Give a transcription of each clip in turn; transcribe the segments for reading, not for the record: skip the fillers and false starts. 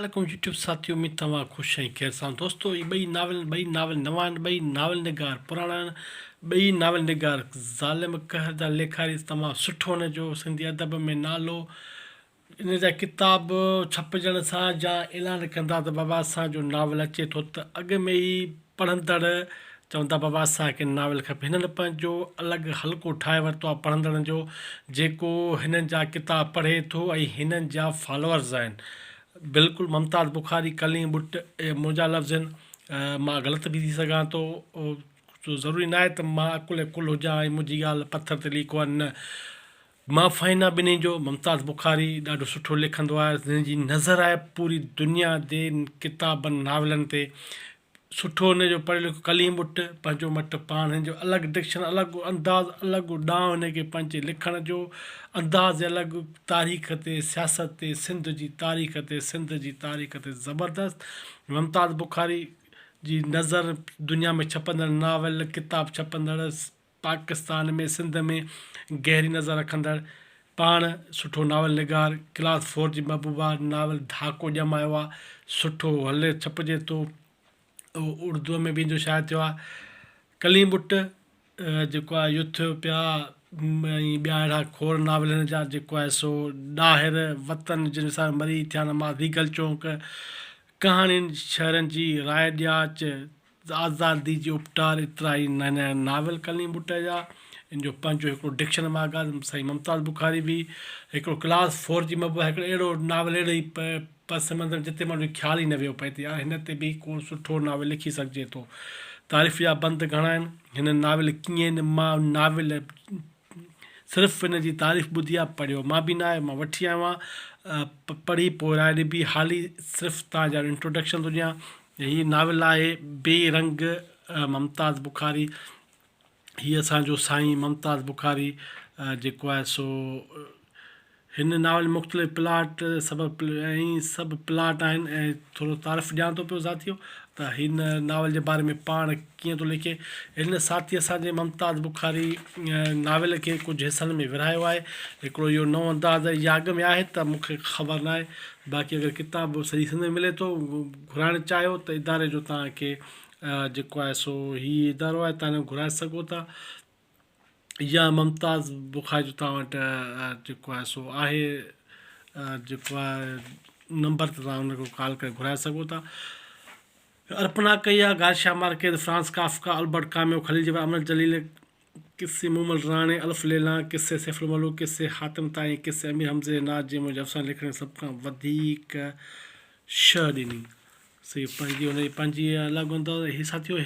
عليڪم يوٽيوب ساٿيو اميد توهان خوش ۽ خير سان دوستو هي ٻئي ناول ٻئي ناول نوان آهن ٻئي ناول نگار پراڻا آهن ٻئي ناول نگار ظالم قهر جا ليکاري تمام سٺو هن جو سنڌي ادب ۾ نالو ان جا ڪتاب ڇپجڻ سان يا اعلان ڪندا ته بابا اسان جو ناول اچي ٿو ته اڳ ۾ ئي پڙهندڙ چوندا بابا اسان کي ناول کپي هنن پنهنجو الڳ حلقو ٺاهي ورتو آهي پڙهندڙن جو جيڪو هنن جا ڪتاب پڙهي ٿو ۽ هنن جا فالوورز آهن بلڪل ممتاز بخاري ڪليم ٻٽ اهي منهنجا لفظ آهن مان غلط به ٿي سگهان ٿو ضروري ناهي ته مان عقل ڪل هجان ۽ منهنجي ڳالهه پٿر تي ليڪو آهي نه مان فين آهيان ٻنهي جو ممتاز بخاري ڏاڍو سٺو لکندو آهي هن جي نظر آهي پوري دنيا جي ڪتابن ناولن تي سٺو هن جو پڙهيل لکيل ڪليم ٻٽ پنهنجو مٽ پاڻ هن جو الڳ ڊڪشن الڳ انداز الڳ ڏانء هن کي پنهنجي لکڻ جو انداز الڳ تاريخ تي سياست تي سنڌ جي تاريخ تي سنڌ جي تاريخ تي زبردست ممتاز بخاري جي نظر دنيا ۾ ڇپندڙ ناول ڪتاب ڇپندڙ پاڪستان ۾ سنڌ ۾ گهري نظر رکندڙ پاڻ سٺو ناول نگار ڪلاس فور جي محبوبا ناول ڌاڪو ڄمايو آ سٺو هلي ڇپجي ٿو اردوء ۾ به ان جو شايع ٿيو آ ڪليم ٻٽ جيڪو آ يوٿوپيا ۽ ٻيا اهڙا کوڙ ناول هن جا جيڪو آهي سو ڏاهر وطن جن سان مري ٿيا نماز ريگل چونڪ ڪهاڻين شهرن جي راء ڏياچ آزادي جي اپٽار ايترا ئي ناهن ناول ڪليم ٻٽ جا ان جو پنهنجو هڪڙو ڊڪشن ماڳ آهي سائين ممتاز بخاري به هڪڙو ڪلاس فور جي مبو هڪڙو اهڙو ناول اهڙي ئي پس منظر جتي ماڻهو جو خيال ئي نه ويو پئي ته يار هن تي به ڪو سٺو ناول لکي سگهجي ٿو تعريف جا بند گهڻا آهن هن ناول ڪيئن مان ناول صرف ان جي تعريف ٻڌي آ پڙهيو مان به ناهي مان وٺي آيو آهيان پڙهي پوء راء ڏبي حالي صرف تان جا انٽروڊڪشن ٿو ڏيان هي ناول آهي بي رنگ ممتاز بخاري هي اسان جو سائين ممتاز بخاري جيڪو آهي سو هن ناول مختلف پلاٽ سبب ۽ سڀ پلاٽ آهن ۽ ٿورو تعارف ڏيان ٿو پيو ساٿيو ته هن ناول جي باري ۾ پاڻ ڪيئن ٿو لکي هن ساٿي اسان جي ممتاز بخاري ناول کي ڪجهه حصن ۾ ورهايو آهي هڪڙو اهو نئون انداز آهي يا اڳ ۾ آهي ته مون کي خبر ناهي باقي اگر ڪتاب سڄي سنڌ ۾ ملي ٿو گهرائڻ چاهيو ته اداري جو توهان کي جيڪو آهي سو هي ادارو آهي توهان گهرائي سگهو ٿا يا ممتاز بخاري جو توهان وٽ جيڪو آهي سو آهي جيڪو آهي نمبر ته توهان ان کي ڪال ڪري گهرائي سگهو ٿا ارپنا ڪئي آهي Garcia Marquez Franz Kafka Albert Camus Khalil Gibran Amar Jalil قصي مومل راڻي الف ليلان قصي سيف الملوڪ قصي حاتم طائي قصي امير حمزي ناز جي منهنجي افساني لکڻي سڀ کان وڌيڪ شهه ڏني سي پنهنجي ان جي پنهنجي الڳ انداز هي ساٿيو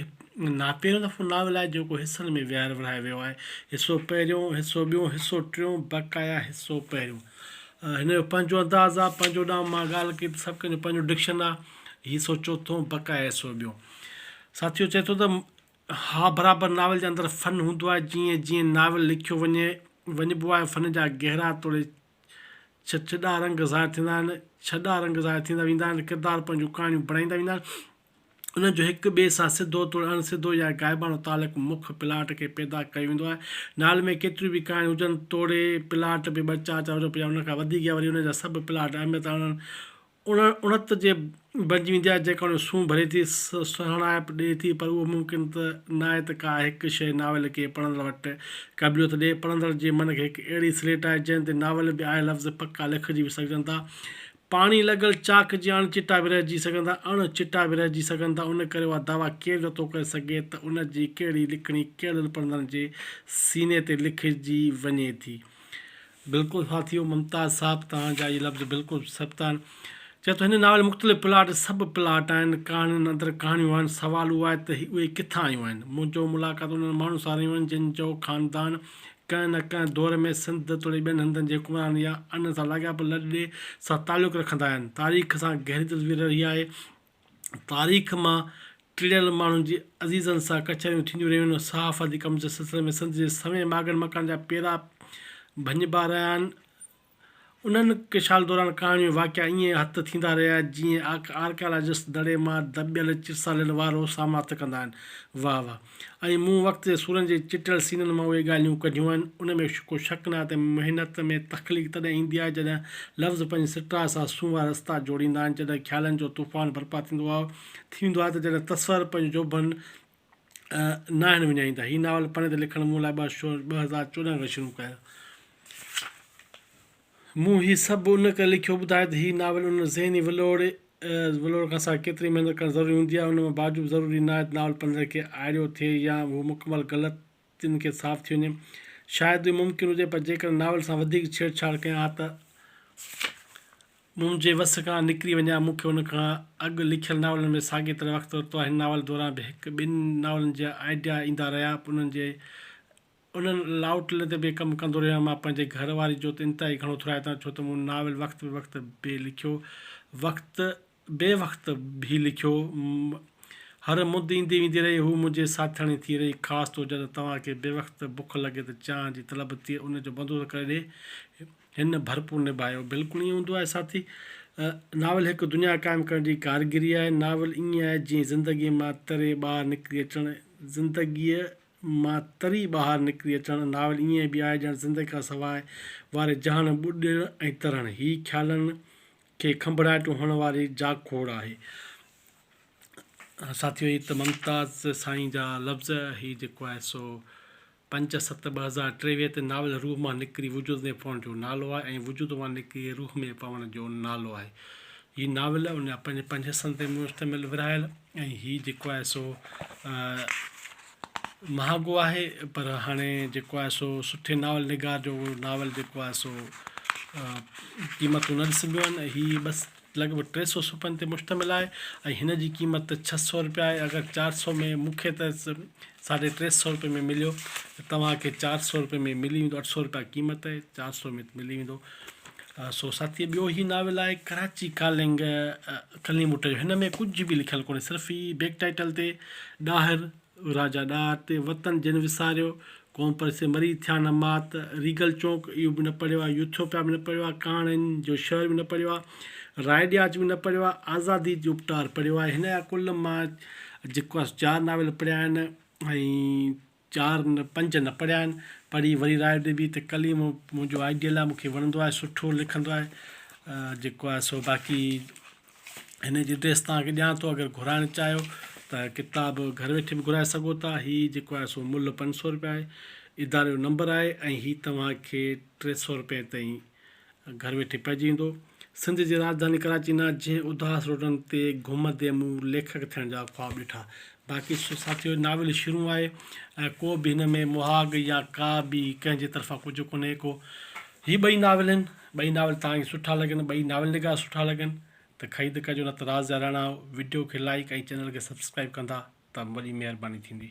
نا پهريون دفعو ناول آهي جيڪو حصن ۾ ويهار ورهايو ويو آهي حصو پهريون حصو ٻيون حصو ٽيون بقايا حصو پهريون هن جو پنهنجو انداز آهي پنهنجو ڏانهن مان ڳالهه ڪئي ته سڀ ڪنهن جو پنهنجو ڊڪشن آهي حصو چوٿون بقايا حصو ٻيون ساٿيو چئي ٿو ته ها برابر ناول جي اندر فن هوندو آهي جيئن جيئن ناول لکيو وڃي وڃبو آهي فن جا گهرا توڙي ڇڏا رنگ ظاهر ٿيندا آهن، ڇڏا رنگ ظاهر ٿيندا ويندا آهن، ڪردار پنهنجون ڪهاڻيون بڻائيندا ويندا آهن، انهن جو هڪ ٻئي سان سڌو توڙي اڻ سڌو يا غائباڻو تعلق مک پلاٽ کي پيدا ڪيو ويندو آهي. ناول ۾ ڪيتريون به ڪهاڻيون هجن توڙي پلاٽ به ٻه چار چار هجن يا ان کان وڌيڪ يا وري انهن جا سڀ پلاٽ اهميت اڻ اڻت جي بڻجي ويندي آهي، جيڪا ان جو سونهن ڀري ٿي، سهڻائپ ڏئي ٿي، پر اهو ممڪن ته ناهي ته ڪا هڪ شيء ناول کي پڙهندڙ وٽ قابليت ڏئي. پڙهندڙ جي من کي هڪ اهڙي سليٽ آهي، جنهن تي ناول به آهي لفظ پڪا لکجي به سگهجن ٿا. پاڻي لڳل چاڪ جيان اڻ چٽا به رهجي سگهن ٿا، اڻ چٽا به رهجي سگهن ٿا، ان ڪري اها دعويٰ ڪير نٿو ڪري سگهي ته ان جي ڪهڙي لکڻي ڪهڙن پڙهندڙن جي سيني تي لکجي وڃي ٿي. بلڪل ساٿيو ممتاز صاحب توهان جا اهي لفظ بلڪل ثبت آهن. چئي ٿو هن ناول مختلف پلاٽ سڀ پلاٽ آهن ڪهاڻين اندر ڪهاڻيون آهن سوال اهو آهي ته اهي ڪٿان آيون آهن منهنجو ملاقات انهن ماڻهن سان رهيون آهن جن جو خاندان ڪنهن نه ڪنهن دور ۾ سنڌ توڙي ٻين هنڌن جي حڪمرانن يا انهن سان لاڳاپيل لڏي سان تعلق رکندا آهن تاريخ سان گهري دلچسپي رهي آهي تاريخ مان ٽڙيل ماڻهن جي عزيزن سان ڪچهريون ٿينديون رهيون آهن. صحافتي ڪم جي سلسلي ۾ سنڌ جي سوين ماڳن مڪانن جا پيرا ڀڃبا رهيا آهن. انهن ڪشال دوران ڪهاڻيون ۽ واقعا ائين هٿ ٿيندا رهيا جيئن آرڪيالاجسٽ دڙي مان دٻيل چرسالين وارو سامان هٿ ڪندا آهن. واهه واهه. ۽ مون وقت جي سورن جي چٽيل سينن مان اهي ڳالهيون ڪڍيون آهن. ان ۾ ڪو شڪ ناهي ته محنت ۾ تخليق تڏهن ايندي آهي جڏهن لفظ پنهنجي سٽاء سان سونهن وارا رستا جوڙيندا آهن، جڏهن خيالن جو طوفان برپا ٿيندو آهي ٿي ويندو آهي ته جڏهن تصور پنهنجو جوڀن ناهن وڃائيندا. هي ناول پني تي لکڻ مون لاء 2014 کان شروع ڪيو. مون هي سڀ ان ڪري لکيو ٻڌايو ته هي ناول ان ذهني ولوڙ ولوڙ کان سواء ڪيتري محنت ڪرڻ ضروري هوندي آهي. ان باوجود ضروري ناهي ته ناول پڙهندڙ کي آئڙيو ٿئي يا هو مڪمل غلطين کي صاف ٿي وڃي. شايد اهو ممڪن هجي پر جيڪڏهن ناول سان وڌيڪ ڇيڙ ڇاڙ ڪيان ها ته منهنجي وس کان نڪري وڃي ها. مون کي ان کان اڳ لکيل ناولن ۾ ساڳي طرح وقت ورتو آهي. هن ناول دوران به هڪ ٻن ناولن جا آئيڊيا ايندا رهيا. انهن جي انهن لاوٽلن تي به ڪم ڪندو رهيو آهيان. مان پنهنجي گهر واري جو ته انتهائي گهڻو ٿورائتو آهيان ڇو ته مون ناول وقت به وقت به لکيو وقت بي وقت به لکيو. هر مد ايندي ويندي رهي. هوء منهنجي ساٿياڻي ٿي رهي. خاص طور جڏهن توهان کي بي وقت بک لڳي ته چانهه جي طلب ٿئي ان جو بندوبست ڪري ڏي. هن ڀرپور نڀايو. بلڪل ائين هوندو آهي ساٿي. ناول هڪ دنيا قائم ڪرڻ جي ڪارگري آهي. ناول ائين آهي جيئن زندگيء مان تري ٻاهر نڪري اچڻ. زندگيء مان تري ٻاهر نڪري اچڻ، ناول ائين به آهي ڄڻ زندگي کان سواء واري جهان ۾ ٻڏڻ ۽ ترڻ. هي خيالن کي کنڀڙاٽيون هڻڻ واري جاکوڙ آهي. ساٿيو هي ته ممتاز سائين جا لفظ هي جيڪو آهي سو پنج ست 2023 تي ناول روح مان نڪري وجود ۾ پوڻ جو نالو آهي ۽ وجود مان نڪري روح ۾ پوڻ جو نالو آهي. هي ناول ان جا پنج پنج حصن تي مشتمل ورهايل ۽ هي جيڪو آهي سو مهانگو آهي پر هاڻي جيڪو آهي سو سٺي ناول نگار جو ناول جيڪو آهي سو قيمتون نه ڏسبيون آهن هي بس لڳ ڀڳ 300 صفحن تي مشتمل آهي ۽ هن جي قيمت 600 روپيا آهي اگر 400 ۾ مون کي ته ساڍي ٽي سو روپئي ۾ مليو ته توهان کي 400 روپئي ۾ ملي ويندو 800 روپيا قيمت آهي 400 ۾ ملي ويندو سو ساٿي ٻيو هي ناول آهي ڪراچي ڪالنگ ڪليم ڀٽو جو هن ۾ ڪجهه به لکيل ڪونهي صرف هي بيڪ ٽائيٽل تي ڏاهر راجا ڏاهر تي وطن جن وساريو قوم پرستي مري ٿيا نه مات ريگل چونڪ اهو به نه پڙهيو آهي يوٿوپيا به نه پڙهيو آهي ڪهاڻين جو شهر به نه پڙهيو آهي راء ڏياچ به نه پڙهيو آهي آزادي جو اپٽار پڙهيو آهي هن جا ڪل مان جيڪو آهي چار ناول پڙهيا آهن ۽ چار نه پنج نه پڙهيا آهن، پڙهي وري راء ڏبي ته ڪليم منهنجو آئيڊيل آهي، مون کي وڻندو آهي، سٺو لکندو آهي، جيڪو آهي سو باقي هن جي ڊريس توهان کي ڏيان ٿو اگر گهرائڻ چاهيو ته ڪتاب گهر ويٺي به گهرائي سگهو ٿا، هي جيڪو آهي سو ملهه 500 روپيا آهي، اداري جو نمبر آهي ۽ هي توهان کي 300 روپئي تائين گهر ويٺي پئجي ويندو. سنڌ جي راڄڌاني ڪراچي نه جنهن اداس روڊن تي گهمندي مون ليکڪ ٿيڻ جا خواب ڏٺا. باقي ساٿيو ناول شروع آهي ۽ ڪو به هن ۾ مهاڳ يا ڪا به ڪنهن جي طرفان ڪجهه ڪونهي ڪو. هي ٻئي ناول آهن. ٻئي ناول توهان کي سٺا لڳن ٻئي ناول نگار سٺا لڳن ته خريد ڪجو نه ته راز جا راڻا وڊيو کي لائيڪ ۽ چينل کي سبسڪرائيب ڪندا ته وڏي مهرباني ٿيندي.